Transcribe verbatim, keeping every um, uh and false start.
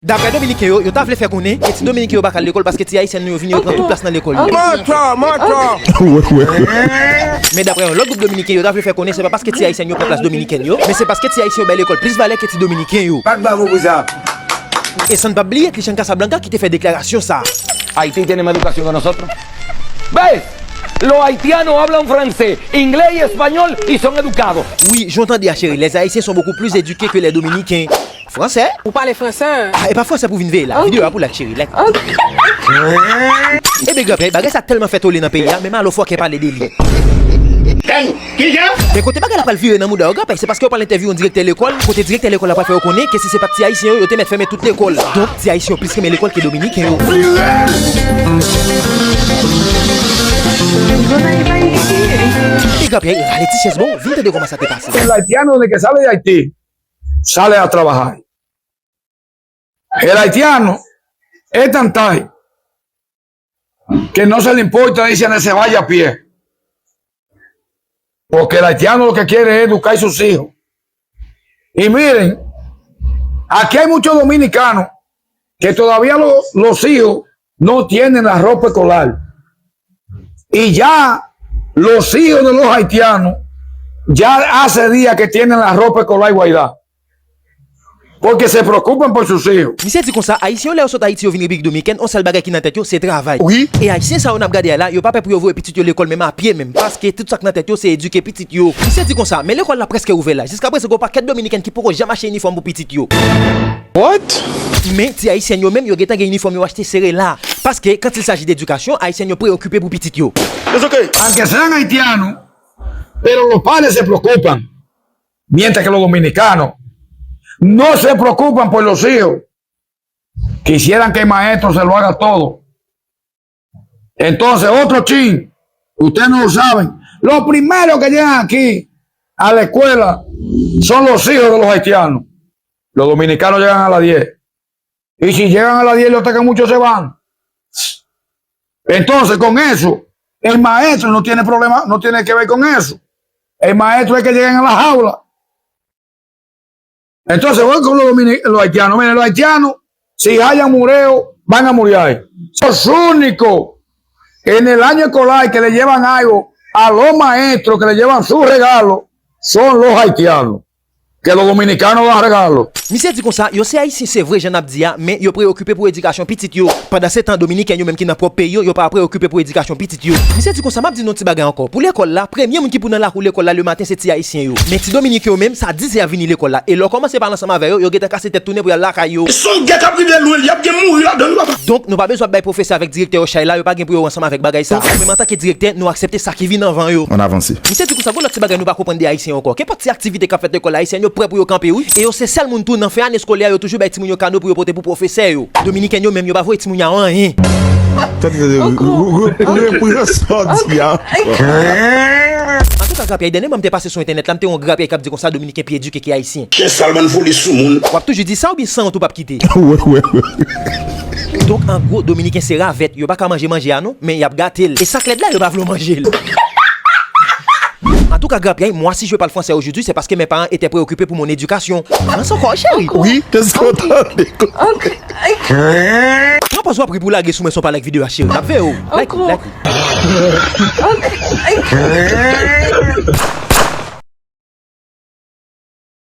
Daprè Dominiken yo, yo ta vle fè konnen ke ti Dominiken yo pa ka al lekòl paske ti Ayisyen nou yo vini yo pran tout plas nan lekòl yo. Mòtò, mòtò. Men daprè yon lòt gwoup Dominiken, yo ta vle fè konnen se pa paske ti Ayisyen yo pran plas Dominiken yo, men se paske ti Ayisyen yo bay lekòl plis valè ke ti Dominiken yo. Pas bravo pou sa. E san n pa bliye Christian Casablanca ki te fè deklarasyon sa. Haití tiene más educación que nosotros. ¿Ves? Los haitianos hablan francés, inglés y español y son educados. Wi, jan w tande a cheri, les Haïtiens sont beaucoup plus éduqués que les Dominicains. Fransè? Ou pale fransè? Ah, e pa fransè pou vin veye la. Videyo a pou like, cheri, like. Ebyen granpyè, bagay sa tèlman fè tole nan peyi a, menm Alo Fòkè pale de li. Men kote bagay la pral vire nan mouda yo granpyè, se paske yo pral entèvyou yon direktè lekòl, kote direktè lekòl la pral fè yo konnen ke si se pa t ti Ayisyen yo, yo te mèt fèmen tout lekòl. Donk, ti Ayisyen yo plis renmen lekòl ke Dominiken yo. E granpyè, rale ti chèz bon, vin tande kòman sa te pase. El haitiano desde que sale de Haití, sale a trabajar. El haitiano es tan tai que no se le importa, dice, ni se vaya a pie. Porque el haitiano lo que quiere es educar a sus hijos. Y miren, aquí hay muchos dominicanos que todavía lo- los hijos no tienen la ropa escolar. Y ya los hijos de los haitianos ya hace días que tienen la ropa escolar igualdad. Porque se preocupan por sus hijos. Misye di konsa, Ayisyen yo lè yo sot Ayiti yo vin Repiblik Dominikèn, yon sèl bagay ki nan tèt yo, se travay. Wi. E Ayisyen sa yo n ap gade a la, yo pa pè pou yo voye pitit yo lekòl menm a pye menm, paske tout sa k nan tèt yo se edike pitit yo. Misye di konsa, men lekòl la prèske ouvè la. Jiskaprezan gen yon pakèt Dominiken ki poko janm achte inifòm pou pitit yo. What? Men ti Ayisyen yo menm, yo gentan gen inifòm yo achte sere la. Paske, quand il s'agit d'éducation, Ayisyen yo preokipe pou pitit yo. It's okay. Aunque sean haitianos, pero los padres se preocupan. Mientras que los dominicanos no se preocupan por los hijos, quisieran que el maestro se lo haga todo. Entonces, otro chin, ustedes no lo saben, los primeros que llegan aquí a la escuela son los hijos de los haitianos. Los dominicanos llegan a las diez. Y si llegan a las diez y lo atacan mucho, se van. Entonces, con eso, el maestro no tiene problema, no tiene que ver con eso. El maestro es que lleguen a la jaula. Entonces, voy con los, domini- los haitianos. Miren, los haitianos, si hallan mureo, van a muriar. Los únicos en el año escolar que le llevan algo a los maestros, que le llevan su regalo, son los haitianos. Que los dominicanos dan regalo. Misye di konsa, yo se Ayisyen se vre jan n ap di a, men yo preokipe pou edikasyon pitit yo. Pandansetan, Dominiken yo menm ki nan pwòp peyi yo, yo pa preokipe pou edikasyon pitit yo. Misye di konsa, m ap di nou yon ti bagay ankò. Pou lekòl la, premye moun ki pou nan lakou lekòl la lematen se ti Ayisyen yo. Men ti Dominiken yo menm, sa diz è y ap vini lekòl la. E lè w kòmanse pale ansanm avè yo, yo gentan kase tèt tounen pou y al lakay yo. Se yon gè k ap rive lwen, y ap gen mouri ladan l, papa. Donk, nou pa bezwen ap bay pwofesè avèk direktè yo chay la, yo pa gen pou yo wè ansanm avèk bagay sa. Nou menm antanke direktè, nou aksepte sa ki vin anvan yo. Ann avanse. Misye di konsa, gon lòt ti bagay nou pa konprann de Ayisyen yo ankò. Kenpòt ti aktivite k ap fèt lekòl la, Ayisyen yo prè pou yo kanpe, wi. E yo se sèl moun tou nan fen ane eskolè a, yo toujou bay timoun yo kado pou yo pote pou pwofesè yo. Dominiken yo menm, yo pa voye timoun yo a anyen. Tande, tande, re- re- re- repran sa w di a. Antouka, grapyay, dènyèman m te pase sou entènèt la, m te wè yon grapyay k ap di konsa Dominiken pi edike ke Ayisyen. Chen sal, bann fouli sou moun. W ap toujou di sa oubyen san w tou p ap kite? Wè, wè, wè. Donk, an gwo, Dominiken se ravèt, yo pa ka manje manje a non, men y ap gate l. E sa k lèd la, yo pa vle w manje l. Antouka, grapyay, moi, si je parle français aujourd'hui, c'est parce que mes parents étaient préoccupés pour mon éducation. Nan sa w kwè, cheri? Wi, kèske w tande? Pran pòz w ap ri pou lage sou mwen san w pa like videyo a, cheri. N ap veye w. Like li, like li.